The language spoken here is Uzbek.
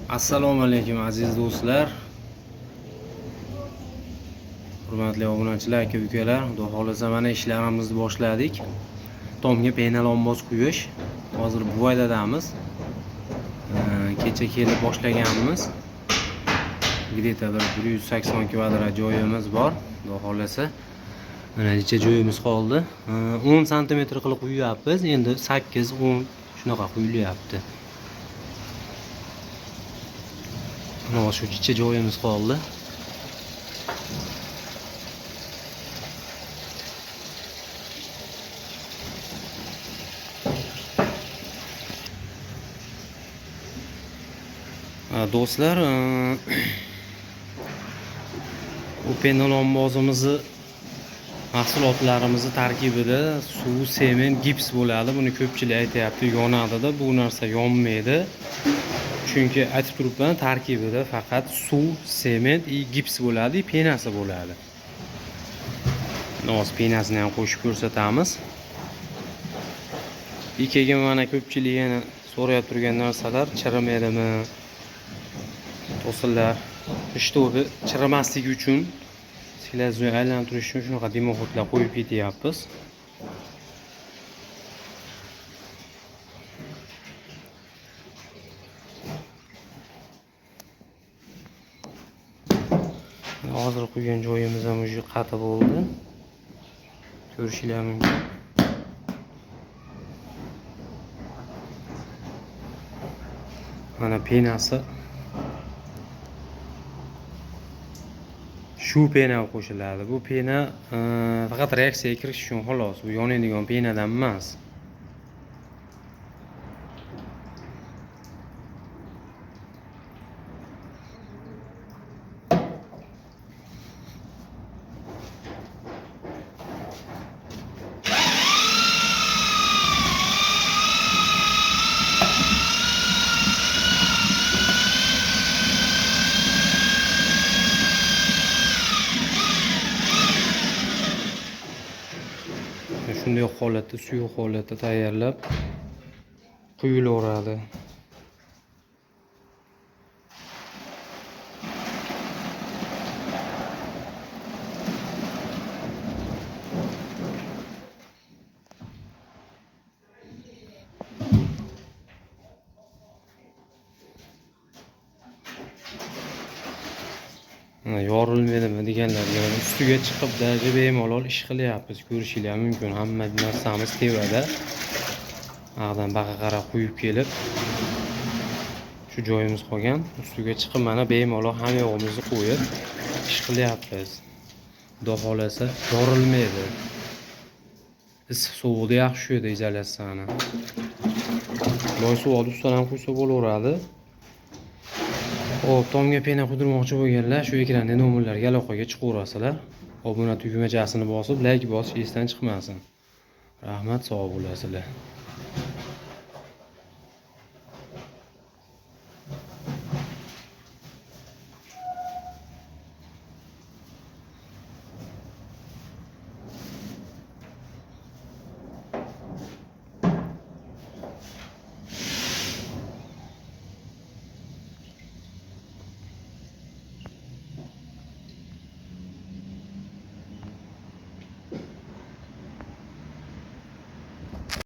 Assalomu alaykum aziz do'stlar. Hurmatli obunachilar, aka ukalar, Xudo xohlasa mana ishlarimizni boshladik. Tomga penalomboz quyish. Hozir Buvaydadamiz. Kecha kelib boshlaganmiz. Где-то bir 180 kvadrat joyimiz bor. Xudo xohlasa. Mana necha joyimiz qoldi. 10 sm qilib quyapmiz. Endi 8-10 shunaqa quyilyapti. Mana shu jicha joyimiz qoldi. Do'stlar, bu penalombozimizni mahsulotlarimizni tarkibida suv, sement, gips bo'ladi. Buni ko'pchilik aytyapti, yonadi deb. Bu narsa yonmaydi. Chunki aytib turibman, tarkibida faqat suv, sement и gips bo'ladi, и penasi bo'ladi. Hozir penasini ham qo'shib ko'rsatamiz. И keyin mana ko'pchilik yana so'rayap turgan narsalar, chirimaydimi? To'sinlar, чтобы chirimasligi uchun, sklazuni aylantirish uchun shunaqa дымоход lar qo'yib ketyapmiz. Hozir qo'ygan joyimiz ham уже qati bo'ldi. Ko'rishinglar mumkin. Mana penasi. Shu pena qo'shiladi. Bu pena faqat reaksiyaga kirish uchun xolos. Bu yonadigan penadan emas. Shunday holatda, suyuq holatda tayyorlab quyilaveradi. Mana yorilmaydimi deganlarga mana ustiga chiqib даже bemalol ish qilyapmiz. Ko'rishinglar mumkin. Hamma narsamiz tevada. Ag'dan baqa qarab quyib kelib shu joyimiz qolgan. Ustiga chiqib mana bemalol hamma yog'imizni qo'yib ish qilyapmiz. Xudo xohlasa yorilmaydi. Issiq sovuqda yaxshi tushadi izolyatsiyani. Loy suv olib ustidan ham quysa bo'laveradi. Xo'p, tomga pena quydirmoqchi bo'lganlar shu ekranda nomerlarga aloqaga chiqaverasizlar. Obuna tugmachasini bosib, like bosish esdan chiqmasin. Rahmat, sog' bo'lasizlar.